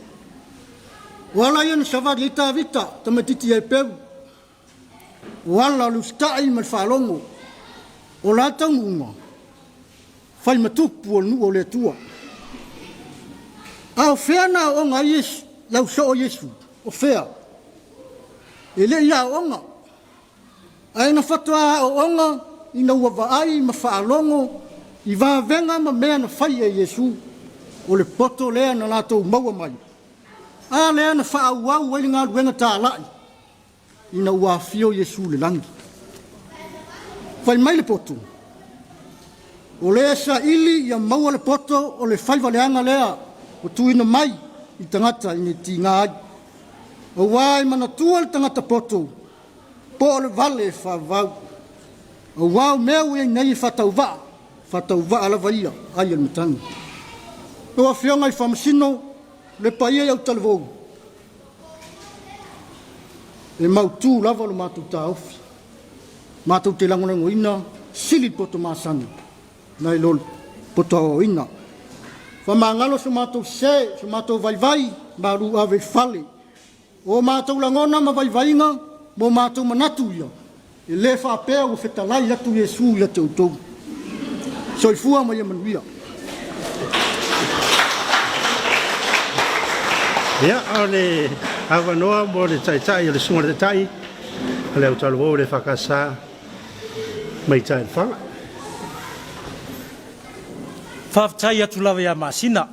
O ala ia na savali ai Tavita, tamaitiiti Heperu, o ala o le usitai ma le faalogo, o la taunuuga, fai ma tupu o le nuu o le Atua. A o fea na aooga ai Iesu, lau soo Iesu? O fea? E le i aooga. Ae na faatoa aooga ina ua vaai ma faalogo i vavega ma mea na fai e Iesu. O le poto lea na latou maua mai, a lea na faaauau ai le galuega talai ina ua afio Iesu i le lagi. Fai mai le poto, o le saili ia maua le poto o le faivaleaga lea ua tuuina mai i tagata ina tiga ai. Aua e manatua le tagata poto po o le vale e faavavau. Aua o mea ua i ai nei e faatauvaa, faatauvaa lava ia ai o le matagi. Lau Afioga i Faamasino, le paia i Autalavou, e mautu lava lo matou taofi. Matou te lagolagoina sili le poto masani nai lo le poto aoaoina. Faamagalo so matou sese, so matou vaivai, malu ave i fale. O matou lagona ma vaivaiga ma o matou manatu ia, e le faapea ua fetalai atu Iesu ia te outou. Soifua ma ia manuia. Ia, o le avanoa mo le taitai o le susuga i le taitai o le Autalavou o le EFKS mai Taelefaga. Faafetai atu lava ia Masina.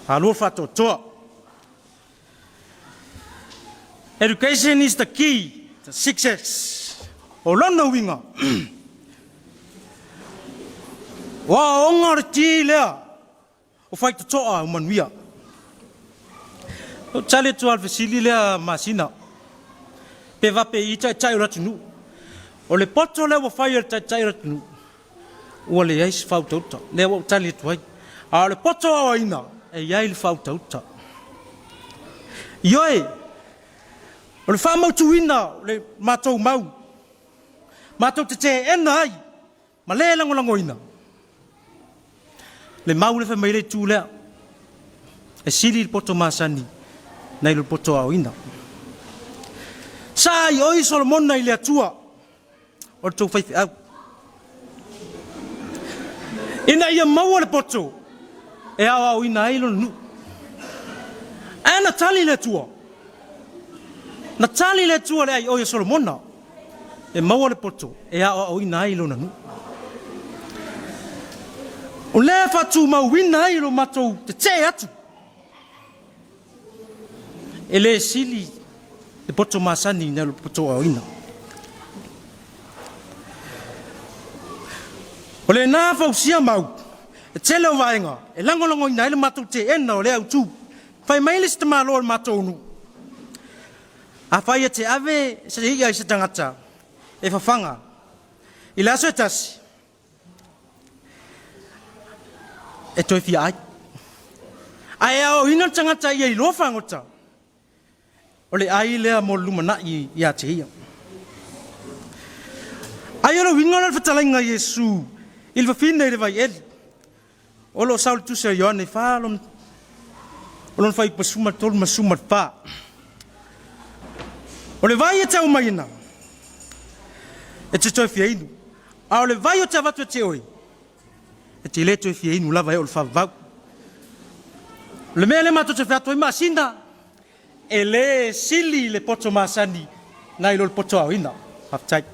Alua faatoatoa. Education is the key to success. O lona uiga, o aoaoga o le ti lea o faitotoa o manuia. Ou tali atu lava i le fesili lea Masina, pe faapei taitai o le atunuu. O le poto lea ua fai e le taitai o le atunuu, ua leai se faautauta, lea ua ou tali atu ai. A o le poto aoaina, e i ai le faautauta. Ioe, o le faamautuina o le matou mau. Matou te teena ai ma le lagolagoina le mau le fai mai le itu lea e sili le poto masani nai lo le poto aoina. Sa ai oi Solomona i le Atua o le tou faifeau ina ia maua le poto e aoaoina ai lona nuu. Ae na tali le Atua, na tali le Atua le aioi a Solomona e maua le poto e aoaoina ai lona nuu. O lea e faatumauina ai lo matou tetee atu, e le sili le poto masani na le poto aoina. O lena fausia mau, e tele o vaega e lagolagoina ai le matou teena o lea autu. Fai mai le isi tamaloa o le matou nuu, Afai e te ave se i'a i se tagata e fafaga i le aso e tasi, e toe fia ai. Ae aoaoina le tagata ia iloa fagota, o le ai lea mo le lumanai ia te ia. Ai o le uiga lea o le fetalaiga a Iesu i le fafine i le vaieli, O lo o sau le tusi a Ioane 4 lona, o lona fuaiupu 13 ma 14. O le vai e te aumaiina, e te toe fia inu, a o le vai o te avatu e te oe, e te le toe fia inu lava e oo i le faavavau. O le mea lea matou te fai atu ai masina, E le sili le poto masani nai lo le poto aoina. Faafetai.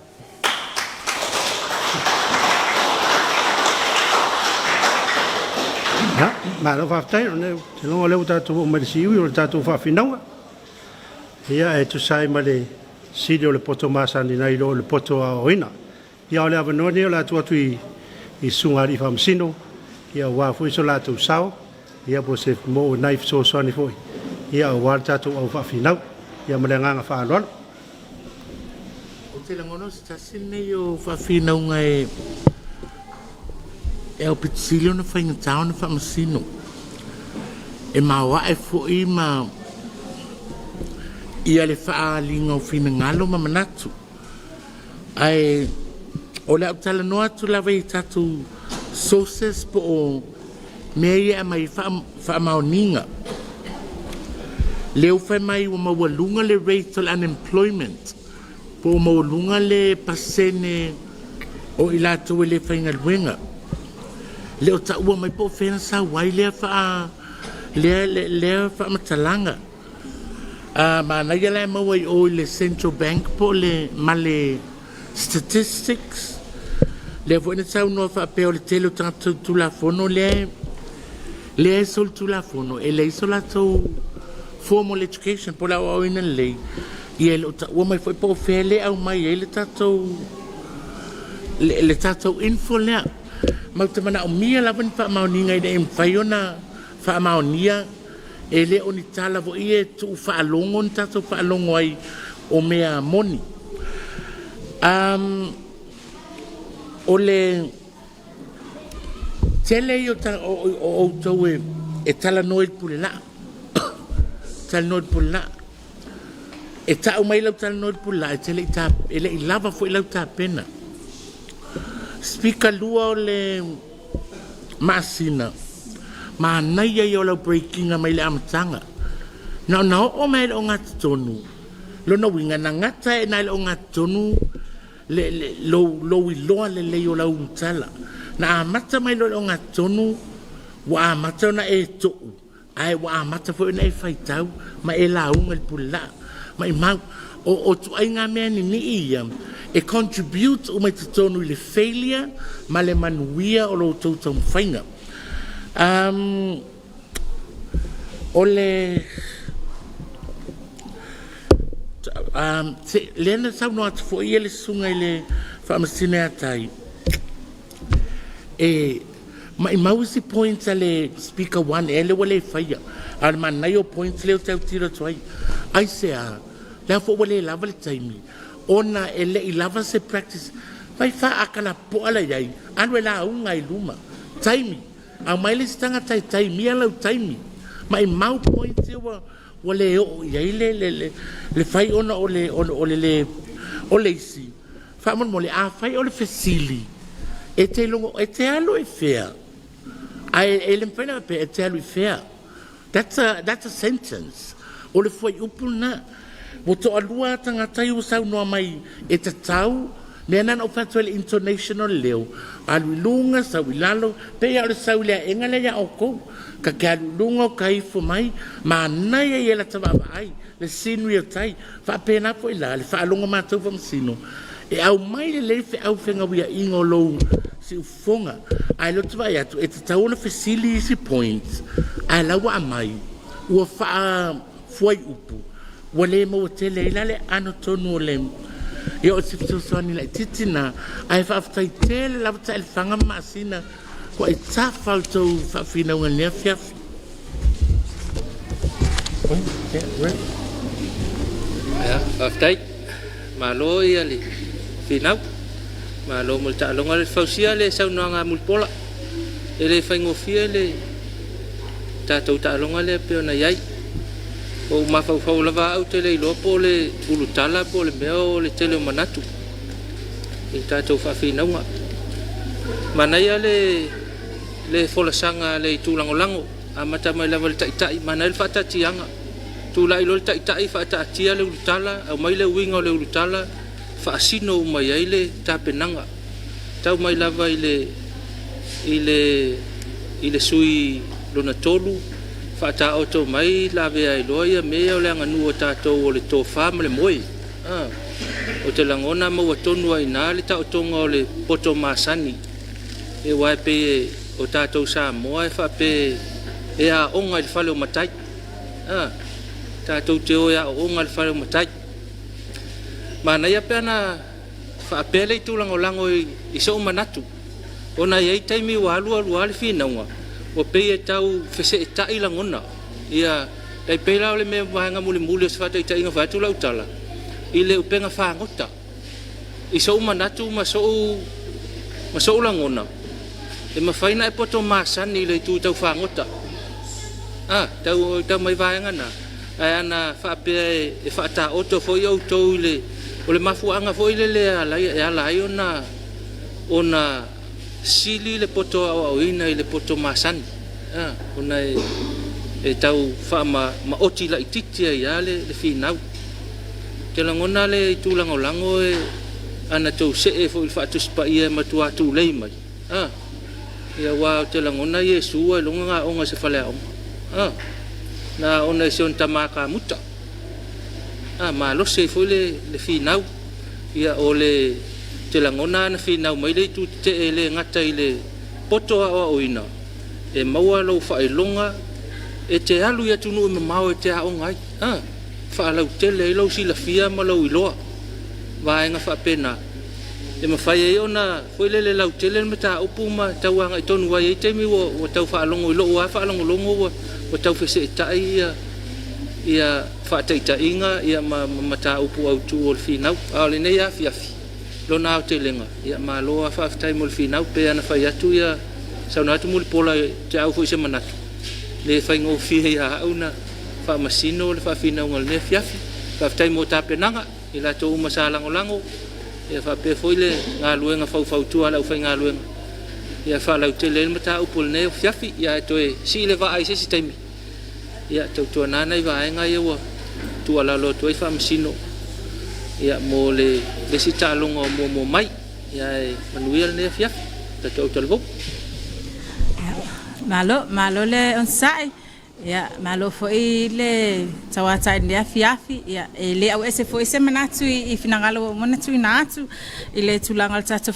Ia, malo faafetai. O lea, te logo lea ua tatou oo mai le siui o le tatou faafinauga. Ia, e tusa ai ma le sili o le poto masani nai lo le poto aoaoina. Ia, o le avanoa lenei o le a tuu atu i, i Susuga Alii Faamasino, ia, aua foi so latou sao, ia, po o se mo nai fesoasoani foi, ia, aua le tatou au faafinau. Ia, ma le agaga faaaloalo. Ou te lagona o se tasi lenei o faafinauga e e aupito sili ona faigata ona faamasino. E maoae foi ma ia le faaaliga o finagalo ma manatu. Ae o le a ou talanoa atu lava i tatou sources po o mea ia e aumai ai faamaoniga. Lea ua fai mai ua maualuga le rate o le unemployment po ua maualuga le pasene o i latou e le faigaluega. E le o taua mai po o fea na sau ai lea faa lea lea faamatalaga. A manaia la e maua i o i le Central Bank po o le ma le statistics. Lea foi na saunoa faapea o le tele o tagata solitulafono lea lea e solitulafono e leai so latou formal education po o le aoaoina lelei. Ia e le o taua mai foi po o fea lea e aumai ai le tatou le tatou info lea. Ma ou te manaomia lava ni faamaoniga ina ia mafai ona faamaonia. E le o ni tala foi e tuu faalogo ni tatou faalogo ai o mea moni. Um, o le tele ia o, o, o outou e, e talanoa i le pule laa. Talanoa i le pule laa. E tau mai lau talanoa i le pule laa, e, te le i ta, e le i lava foi lau tapena. Speaker 2 o le masina, manaia ia o lau break-iga mai le amataga. Na ona oo mai le ogatotonu, lona uiga na gata e na le ogatotonu le, le, lou, lou iloa lelei o lau tala. Na amata mai loa le ogatotonu, ua amata ona e tuu Ae ua amata foi ona e faitau ma e lauga i le pule laa. Maimau, o, o ituaiga mea ninii ia e contribute uma i totonu i le failure ma le manuia o lo outou taumafaiga. Um, o le um, se, lea na saunoa atu foi ia le susuga i le Faamasino ia Tai, E maimau isi points a le Speaker 1 ea lea ua le faia. A o le manaia o points lea ou te autilo atu ai. Aisea? Lea foi ua le lava le taimi ona e le i lava se practice. Fai faakalapoa la i ai, alu e lauga i luma. Taimi. Aumai le isi tagata e taimia lau taimi. Maimau points ia ua ua le oo i ai le le le, le fai ona o le o le, o le le o le isi. Faamolemole, afai o le fesili, e te logo, e te alu i fea? Ae e le mafai ona faapea e te alu i fea. That's a, that's a sentence. O le fuaiupu lena. Ua toalua lava tagata ia ua saunoa mai e tatau, mea na na ou fai atu ai le intonation o le leo, alu i luga, sau i lalo, pei lava o le sau i le aega lea ia outou. Ta te alu i luga o ta ifo mai, manaia ia lata vaavaai, le scenery o tai. Faapena foi la le faalogo matou faamasino, e aumai lelei feau fegauiaiga o lou siufofoga. Ae lea ou te vaai atu e tatau ona fesili isi points, ae la ua aumai ua faafuaiupu ua le maua tele ai la le aano tonu o le ia o se fesoasoani laitiiti lena ae faafetai tele lava Taelefaga ma Maasina ua e tafa le tou faafinauga i lenei afiafi. Ia, faafetai. Malo ia le finau. Malo mo le taaloga. Le fausia le saunoaga a Mulipola. E le faigofie le tatou taaloga lea pei ona i ai. Ua ou mafaufau lava au ou te le iloa po o le ulutala po o le mea o le tele o manatu i le tatou faafinauga. Manaia le le folasaga a le itu lagolago, amata mai lava i le Taitai, manaia le faataatiaga. Tulai loa le Taitai faataatia le ulutala, aumai le uiga o le ulutala, faasino uma i ai le tapenaga. Tau mai lava i le i le i le sui lona tolu, faataoto mai lavea ai loa ia mea ia o le aganuu a tatou o le tofa ma le moe. A, ou te lagona maua tonu lava i ina le taotoga o le poto masani. Aua e pei o tatou Samoa e faapea e aoga i le fale o matai. A, tatou te o e aooga i le fale o matai. Manaia pe ana faapea le itu lagolago i sou manatu, ona e i ai taimi ua alu alu lava le finauga, ua pei e tau feseetai lagona. Ia, tai pei la o le mea vaega mulimuli o se faataitaiga fai atu lau tala, i le upega fagota. I sou manatu ma sou ma sou lagona, e mafai ona e poto masani i le itu tau fagota. A, tau, tau mai vaega na, ae ana faapea e, e faataoto foi outou i le, o le mafuaaga foi lele e ala, e ala ai ona, ona sili le poto aoaoina i le poto masani, a, ona e, e tau faamaoti laitiiti ai lava le, le finau. Ou te lagona le itu lagolago e ana tou see foi i le Faatusi Paia e matua tulei mai. A, ia aua ou te lagona Iesu ailoga na aoga i se faleaoga. A, na aoga i si ona tama kamuta. A, malosi ai foi le, le finau. Ia o le, ou te lagona ana finau mai le itu tetee e le gata i le poto aoaoina, e maua lou faailoga e te alu i atunuu e mamao e te aoga ai. A, faalautele ai lou silafia ma lou iloa, vaega faapena e mafai ai ona foi lele lautele le mataupu ma tau agai tonu ai. E i ai taimi ua, ua tau faalogo i lou lava faalogologo ua, ua tau feseetai ia, ia faataitaiga ia ma, ma mataupu autu o le finau. A o lenei afiafi, lona aotelega, ia malo lava faafetai mo le finau. Pei ona fai atu ia, saunoa atu Mulipola e te au foi se manatu, le faigofie ia au na faamasino le faafinauga o lenei afiafi. Faafetai mo tapenaga i latou uma sa lagolago, ia faapea foi le galuega faufautua a le aufaigaluega ia faalautele ai le mataupu o lenei afiafi. Ia ae toe sii le vaa i se isi taimi, ia tautuana nai vaega ia ua tuualalo atu ai faamasino ia mo le isi taaloga o muamua mai. Ia ae manuia lenei afiafi. Tatou talavou. Malo, malo le onosai. Ia, malo foi le tauata i lenei afiafi. Ia, e le auese foi se manatu i finagalo ua uma ona tuuina atu i le tulaga o le tatou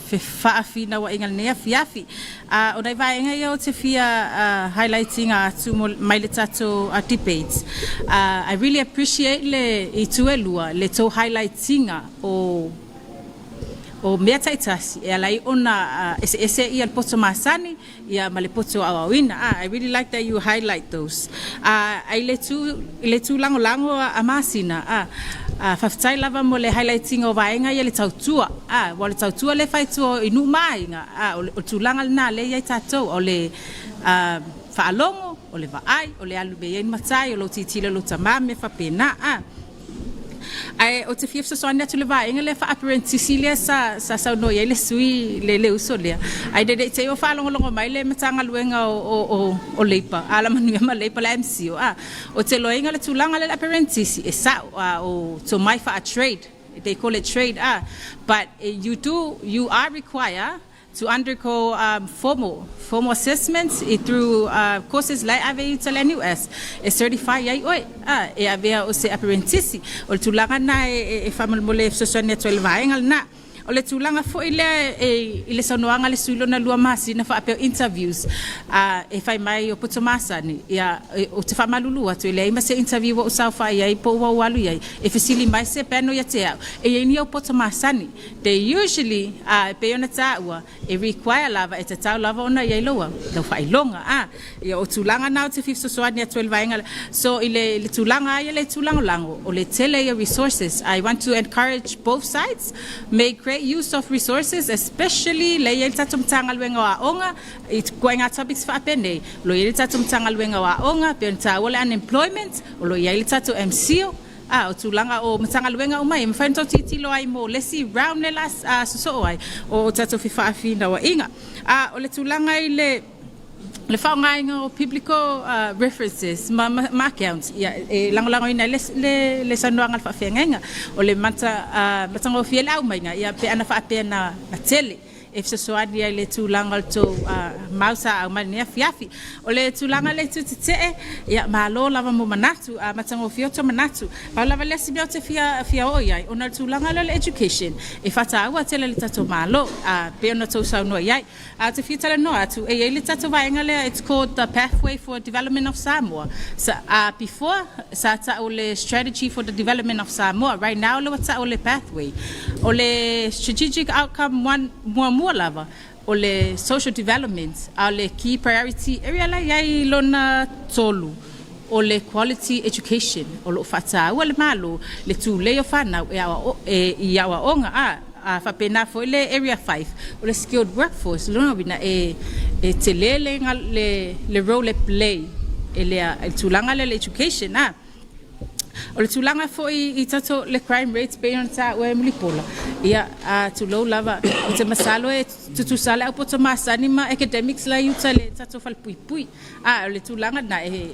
fefaafinauaiga i lenei afiafi. O nai vaega ia ou te fia highlight ina atu mai le tatou debate. I really appreciate le itu e lua, le tou highlight ina o o mea taitasi e ala ai ona eseese ia le poto masani ia ma le poto aoaoina. I really like that you highlight those. Ai le tu i le tūlagolago a Masina, faafetai lava mo le highlight ina o vaega ia le tautua. Aua o le tautua lea e fai tua i nuu ma aiga, o le tulaga lena lea e i ai tatou, o le faalogo, o le vaai, o le alu i mea e i ai le matai, o lou tilotilo i lou tama ma mea faapena. Ae ou te fia fesoasoani atu i le vaega lea faa-aperenitisi lea sa sa saunoa i ai le sui le le uso lea. Ae ina ne i te i ua faalogologo mai le Matagaluega o o o o Leipa, Alamanuia ma Leipa le MCIL, a, ou te iloaina le tulaga lea o le aperenitisi, e sao, a o tomai faa-trade, they call it trade, a, but you do, you are require to undergo formal formal assessments i through courses la e ave i uta i le NUS e certify ai oe e avea o se aperenitisi. O le tulaga lena e faamolemole e fesoasoani atu ai i le vaega lena. O le tulaga foi lea e i le saunoaga a le sui lona lua masina faapea o interviews e fai mai o poto masani, ia ou te faamalulu atu e leai ma se interview ua ou saofai ai po ua ou alu i ai e fesili mai se panel ia te au e i ai ni ou poto masani. They usually, a, e pei ona taua, e require lava, e tatau lava ona i ai lou, lau faailoga, a. Ia, o tulaga na ou te fia fesoasoani atu ai i le vaega lea. So, i le, i le tulaga lava ia le itu lagolago, o le tele ia o resources. I want to encourage both sides, make great use of resources, especially lea e i ai le tatou Matagaluega o Aoga, i ituaiga topics faapenei, o lo o i ai le tatou Matagaluega o Aoga, e pei ona taua le unemployment, o lo o i ai le tatou MCIL, A, o tulaga o Matagaluega uma ia, e mafai ona tou tilotilo ai mo le isi round lea o le a sosoo ai o tatou fefaafegaoaiga. A, o le tulaga i le le faaaogaina o biblical references ma ma accounts, ia, e lagolagoina ai le le le saunoaga a le faafeagaiga. O le mata matagofie le aumaiga, ia, pe ana faapea na tele. e fesoasoani ai i le tulaga o le tou mau sa aumai i lenei afiafi. O le tulaga i le itu tetee, ia malo lava mo manatu, a matagofie outou manatu. Pau lava le isi mea ou te fia fia oo i ai, ona o le tulaga lea o le education, e faataua tele e le tatou Malo, a pei ona outou saunoa i ai. Ae ou te fia talanoa atu, e i ai le tatou vaega lea it's called the Pathway for Development of Samoa. Sa, a before sa tau le Strategy for the Development of Samoa, right now lea ua tau le Pathway. O le strategic outcome muamua lava, o le social development, a o le key priority area la e i ai lona tolu, o le quality education. O lo o faataua le Malo le tulei o fanau e i aoaoga, a, a faapena foi le area 5, o le skilled workforce. O lona uiga, e tele le, le role e play e le tulaga lea o le education, a. O le tulaga foi i tatou le crime rate pei ona taua e Mulipola, ia, a tulou lava, ou te masalo e tutusa le au poto masani ma academics la i uta i le tatou falepuipui. A o le tulaga lena, e,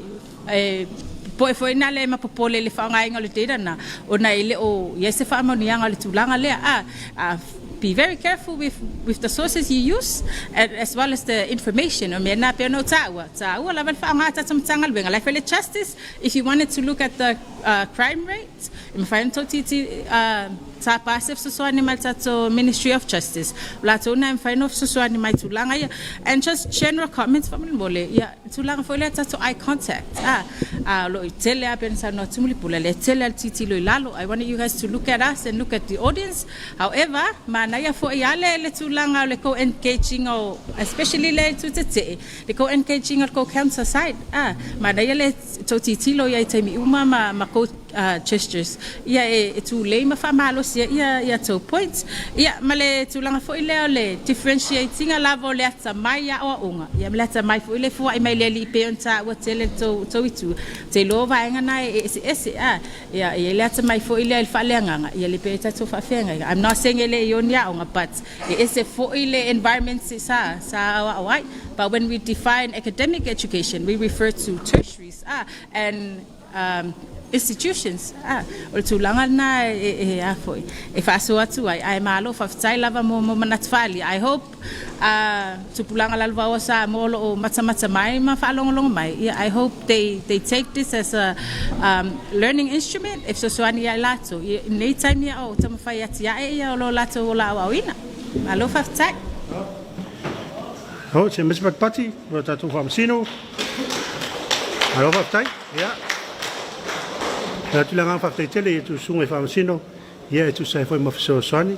e popoe foi na le ma popole i le faaaogaina o le data na, ona e le o i ai se faamaoniaga o le tulaga lea. A, a be very careful with, with the sources you use and as well as the information. O mea na pei ona ou taua, taua lava le faaaoga a tatou Matagaluega. La e fai le justice, If you wanted to look at the crime rate, e mafai ona tou titi tapa se fesoasoani mai le tatou Ministry of Justice. O latou na e mafai ona fesoasoani mai i tulaga ia. And just general comments faamolemole, ia, tulaga foi lea tatou eye contact, a, a o lo o tele lava pei ona saunoa atu Mulipola, le tele lava le tilotilo i lalo. I wanted you guys to look at us and look at the audience. However, manaia foi lava le, le tulaga o le tou engage ina o, especially le itu tetee, Le kou engage ina o le kou counter side a manaia le tou tilotilo ia i taimi uma ma ma kou gestures ia e tulei ma faamalosi ai ia ia tou points. Ia ma le tulaga foi lea o le differentiate ina lava o le atamai i aoaoga ia ma le atamai foi le fua'i mai le alii pei ona taua tele le tou tou itu. Ou te iloa o vaega na e eseese a ia e i ai le atamai foi lea i le faaleagaga ia le pei e tatou faafeagaiga. I'm not saying e le i o ni aoga but E ese foi le environment sa sa aoao ai. But when we define academic education, we refer to tertiaries ah, and um, institutions. Ah, o le tulaga lena e, e, a foi, e faasoa atu ai. Ae malo, faafetai lava mo, mo manatu faaalia. I hope uh, tupulaga lalovaoa Samoa o lo o matamata mai ma faalogologo mai. Yeah, I hope they, they take this as a um, learning instrument e fesoasoani ia i latou i nei taimi a o taumafai atiae ia o lo latou ola aoaoina. Malo faafetai. Ho, se mese patipati, o tatou faamasino. Malo faafetai. Ia. E atu le agaga faafetai tele i tusuga i faamasino, ia e tusa ai foi ma fesoasoani,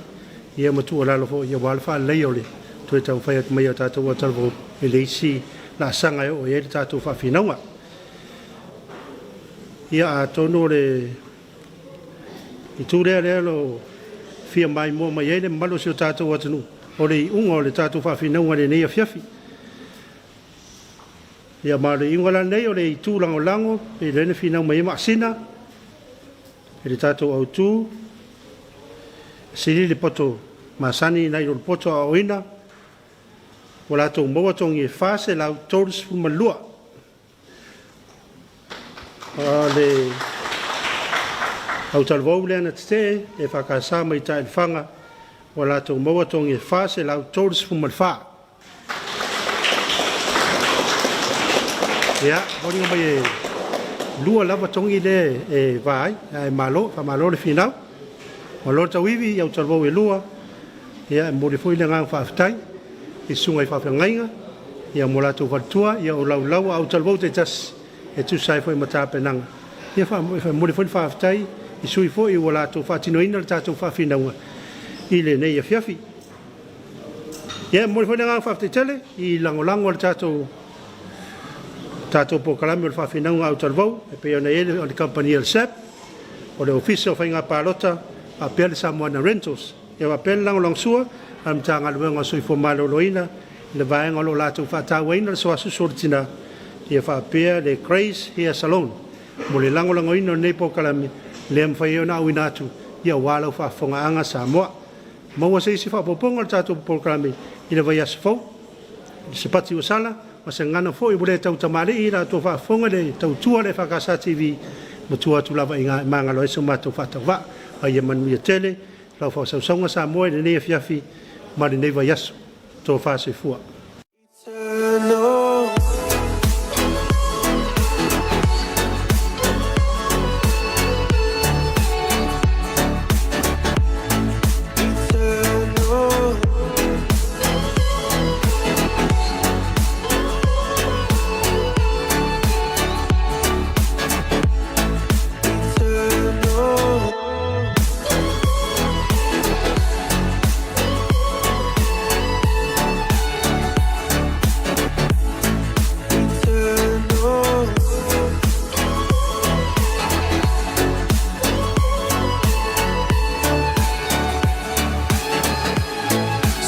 ia ma tuualalo foi ia aua le faaleleia o le toe taumafai atu mai o tatou autalavou e le isi laasaga e oo i ai le tatou faafinauga. Ia atonu o le itu lea lea o lo o fia maimoa mai ai le mamalu o si o tatou atunuu, o le iuga o le tatou faafinauga i lenei afiafi. Ia ma o le iuga la lenei o le itu lagolago e lea na finau mai ai Maasina. I le tatou autu, e sili le poto masani nai lo le poto aoaoina, ua latou maua togi e 432. O le autalavou lea na tetee e faakasa mai Taelefaga, ua latou maua togi e 434. Ia, foliga mai e lua lava togi le e va ai, ae malo, faamalo le finau. Malo le tauivi i autalavou e lua. Ia, e momoli foi le agaga faafetai i susuga i faafeagaiga ia mo latou faletua, ia o laulau a autalavou taitasi e tusa ai foi ma tapenaga. Ia momoli foi le faafetai i sui foi ua latou faatinoina le tatou faafinauga i lenei afiafi. Ia, e momoli foi le agaga faafetai tele i lagolago a le tatou polokalame o le faafinauga autalavou e pei ona i ai le kamupani a le SAB, o le Ofisa o Faiga Palota faapea le Samoana Rentals. Ia faapea le lagolagosua a le Matagaluega o le Soifua Maloloina i le vaega o lo o latou faatauaina le soa susu o le tina, ia faapea le Grace Hair Salon mo le lagolagoina o lenei polokalame lea e mafai ai ona auina atu ia aua lau faafofogaaga Samoa. Maua se isi faaopoopoga o le tatou polokalame i le vaiaso fou, i le Sapati ua sala, ma se gagana foi ua le tautamalii i la outou faafofoga i le tautua a le EFKS TV, matua atu lava i ina e magalo ai so matou faatauvaa. A ia manuia tele lau faasausauga Samoa i lenei afiafi ma lenei vaiaso. Tofa soifua.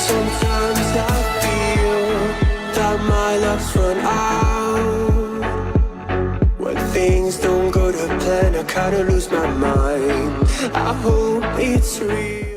Sometimes I feel that my luck's run out. When things don't go to plan, I kinda lose my mind. I hope it's real.